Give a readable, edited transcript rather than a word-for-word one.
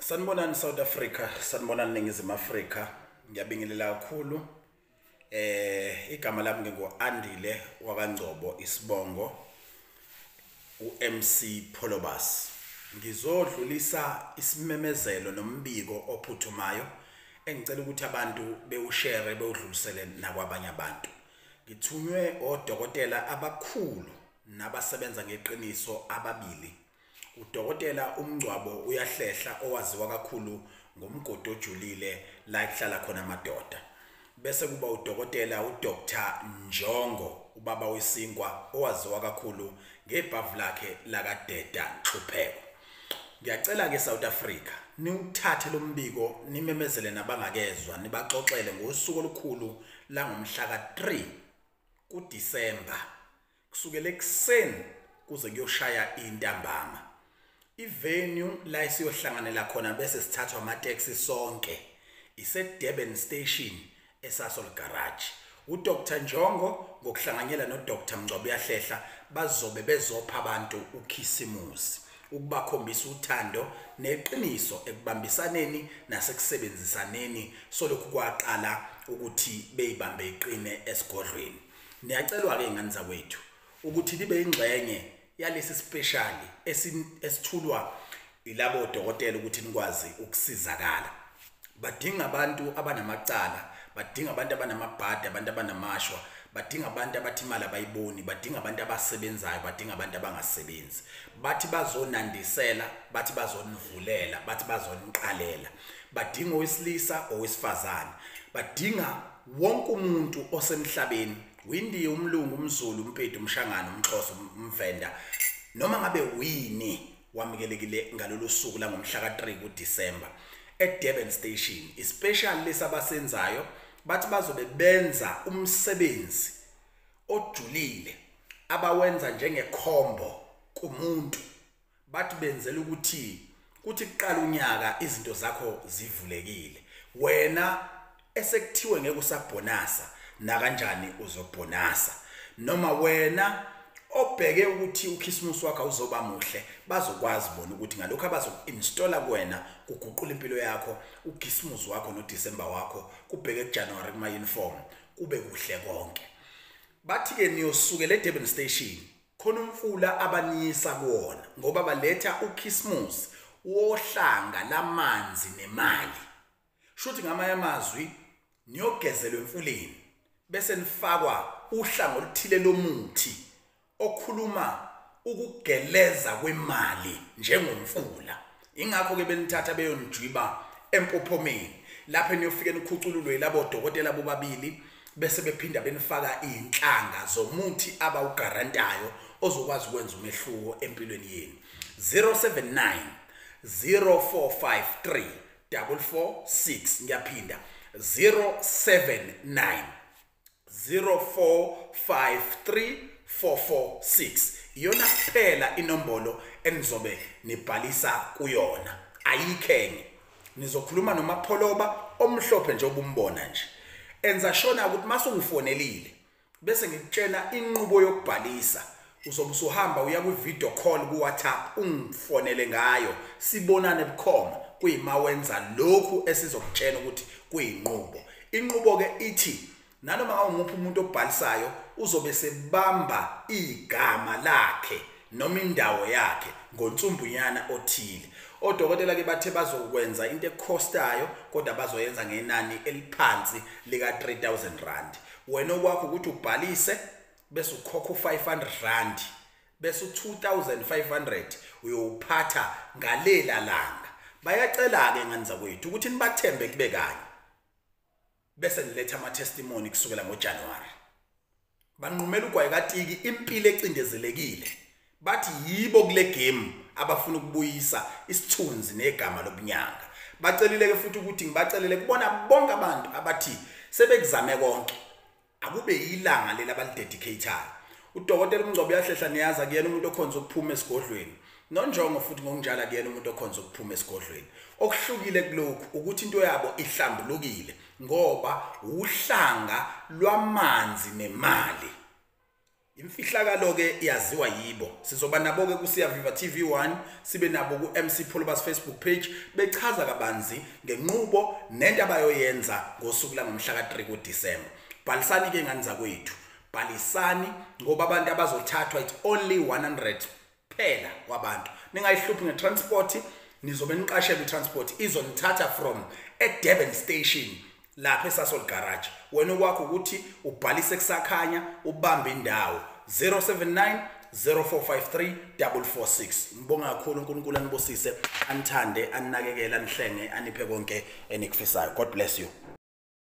Sanibonani South Africa, sanibonani Ningizimu Afrika. Ngiyabingelela kakhulu. Igama lami ngingu-Andile wakaNgcobo isibongo uMC Pholobas. Ngizodlulisa isimemezelo nombiko ophuthumayo engicela ukuthi abantu bewushare bewudlulisele nakwabanye abantu. Ngithunywe odokotela abakhulu nabasebenza ngeqiniso ababili. Udokotela uMngcwabo uyahlehla owaziwa kakhulu ngomgodi ojulile la ekuhlala khona amadoda. Bese kuba udokotela uDr Njongo ubaba wesinkwa owaziwa kakhulu ngebhavu lakhe lakaDeda Nhlupheko. Ngiyacela ke South Africa niwuthathe lo mbiko nimemezele nabangakezwa nibaxoxele ngosuku olukhulu langomhla ka-3 kuDisemba kusukela ekuseni kuze kuyoshaya intambama. I-venue la esiyohlanganela khona bese sithathwa amateksi sonke ise-Durban Station eSasol Garage. UDr Njongo ngokuhlanganyela noDr Mngcwabo Uyahlehla bazobe bezopha abantu uKhisimusi ukubakhombisa uthando neqiniso ekubambisaneni nasekusebenzisaneni solokhu kwaqala ukuthi beyibambe iqine esigodlweni. Niyacelwa-ke ingane zakwethu ukuthi libe ingxenye yalesi special esithulwa ilabo dokotela ukuthi nikwazi ukusizakala. Badinga abantu abanamacala, badinga abantu abanamabhadi, abantu abanamashwa, badinga abantu abathi imali abayiboni, badinga abantu abasebenzayo, badinga abantu abangasebenzi. Bathi bazonandisela, bathi bazonivulela, bathi bazoniqalela. Badinga owesilisa, owesifazane, badinga wonke umuntu osemhlabeni, uyiNdiya, umlungu, umZulu, uMpedi, umShangane, umXhosa, umVenda, noma ngabe wini wamukelekile ngalolu suku langomhla ka-3 kuDisemba eDurban Station. Ispecial lesi abasenzayo bathi bazobe benza umsebenzi ojulile abawenza njengekhombo kumuntu. Bathi benzela ukuthi kuthi kuqala unyaka izinto zakho zivulekile, wena esekuthiwe ngeke usabhonasa nakanjani uzobhonasa, noma wena obheke ukuthi uKhisimusi wakho uzoba muhle, bazokwazi bona ukuthi ngalokho abazoku-installa kuwena kuguqula impilo yakho, uKhisimusi wakho noDisemba wakho kubheke kuJanuary kuma-uniform kube kuhle konke. Bathi-ke niyosukela eDurban Station khona umfula abaniyisa kuwona ngoba baletha uKhisimusi wohlanga lamanzi nemali. Shuthi ngamanye amazwi niyogezelwa emfuleni bese nifakwa uhlanga oluthile lomuthi okhuluma ukugeleza kwemali njengomfula. Ingakho ke benithatha beyonijwiba empophomeni lapho niyofika nikhucululwe yilabo dokotela bobabili bese bephinda benifaka inhlanga zomuthi abawugarantayo ozokwazi ukwenza umehluko empilweni yenu. 079 0453 446. Ngiyaphinda 079 0453 446. Iyona kuphela inombolo enizobe nibhalisa kuyona, ayikho enye. Nizokhuluma noMapholoba omhlophe nje obumbona nje. Enza shona ukuthi masungifonelile bese ngikutshela inqubo yokubhalisa, uzobe usuhamba uya kwi-video call ku-WhatsApp ungifonele ngayo sibonane bukhoma kuyima wenza lokhu esizokutshela ukuthi kuyinqubo. Inqubo-ke ithi nanoma ngawumuphi umuntu obhalisayo uzobe sebamba igama lakhe noma indawo yakhe ngonsumbunyana othile. Odokotela ke bathe bazokwenza into ekhostayo kodwa bazoyenza ngenani eliphansi lika 3000 rand. Wena okwakho ukuthi ubhalise bese ukhokha u500 rand bese u2500 uyowuphatha ngalela langa. Bayacela ke ngani zakwethu ukuthi nibathembe kube kanye bese niletha ama testimony kusukela ngoJanuary. Banqumela ugwayi katiki impilo ecindezelekile, bathi yibo kule game abafuna ukubuyisa isithunzi negama lobunyanga. Bacelile ke futhi ukuthi ngibacelele kubona bonke abantu abathi sebekuzame konke akube yilanga leli abalidedicateayo. Udokotela uMngcwabo Uyahlehla niyaza kuyena umuntu okhonza ukuphuma esigodlweni, noNjongo futhi ngokunjalo kuyena umuntu okhonza ukuphuma esigodlweni. Okuhlukile kulokhu ukuthi into yabo ihlambulukile ngoba uhlanga lwamanzi nemali. Imfihlakalo ke iyaziwa yibo. Sizoba nabo ke kuSiyaviva TV1, sibe nabo ku-MC Pholobas Facebook page, bechaza kabanzi ngenqubo nento abayoyenza ngosuku langomhla ka-3 kuDisemba. Bhalisani ke ngani zakwethu, bhalisani ngoba abantu abazothathwa it's only 100 kuphela kwabantu. Ningayihluphi ngetransport, nizobe niqashelwe itransport izonithatha from eDurban Station lapha eSasol Garage. Wena okwakho ukuthi ubhalise kusakhanya, ubambe indawo. 079 0453 446. Ngibonga kakhulu, uNkulunkulu anibusise, anithande, aninakekele, anihlenge, aniphe konke enikufisayo. God bless you.